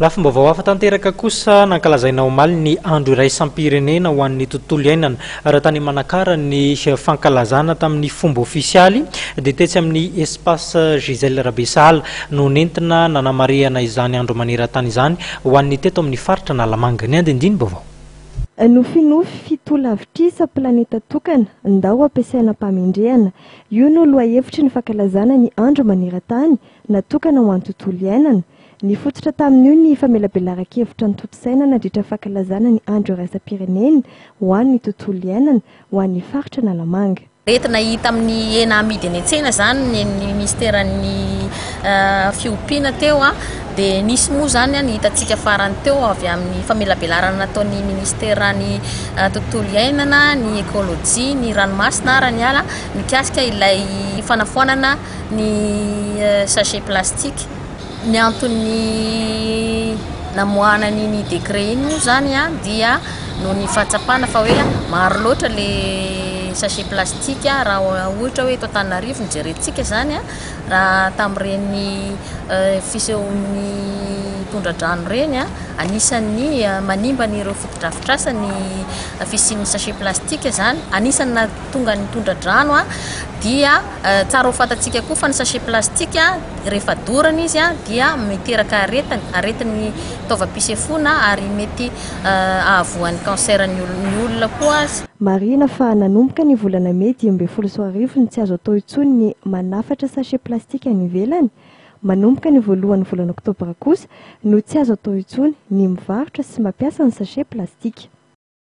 Lafim-baovao hafa tanteraka kosa, nankalazaina omaly ny Andro iraisam-pirenena ho an'ny tontolo iainana. Raha tany Manakara ny fankalazana tamin'ny fomba ofisialy dia tetsy amin'ny Espace Gisèle Rabesahala no nentina nanamarihana izany andro maneran-tany izany ho an'ny teto amin'ny faritra Analamanga. Ny andindinim-baovao. Nofinofy fitolavitrisa planeta tokana, ndao ampiasaina am-pahamendrehana. Io no lohahevitry ny fankalazana ny Andro maneran-tany natokana ho an'ny tontolo iainana. Nifototra tamin'io ny famelabelaran-kevitra notontosaina nandritra ny fankalazana ny Andro iraisam-pirenena ho an'ny tontolo iainana ho an'ny faritra Analamanga. Aretina hita amin'ny hena amidy eny an-tsena izany ny minisiteran'ny fiompiana teo dia nisy moa izany ny hitantsika farany teo avy amin'ny famelabelarana nataon'ny minisiteran'ny tontolo iainana, ny ekolojia, ny ranomasina ary ny ala mikasika ilay fanafoanana ny sachet plastique. Ny anton'ny namoahana an'iny décret iny moa izany dia noho ny fahatsapana fa hoe maro loatra ilay sachet plastique raha ohatra hoe eto Antananarivo no jerentsika izany raha tamin'ireny fisehon'ny tondra-drano ireny, anisan'ny manimba an'ireo fotodrafitrasa ny fisian'ny sachet plastique izany, anisan'ny nahatonga ny tondra-drano dia tsara ho fantatsika koa fa ny sachet plastique Rehefa dorana izy dia miteraka aretina, aretin'ny taovam-pisefoana ary mety ahavoan'ny cancer ny olona koa aza. Marihina fa nanomboka ny volana mey 2015 no tsy azo atao intsony ny manafatra sachet plastique any ivelany. Manomboka ny voalohan'ny volana oktobra kosa no tsy azo atao intsony ny mivarotra sy mampiasa ny sachet plastique.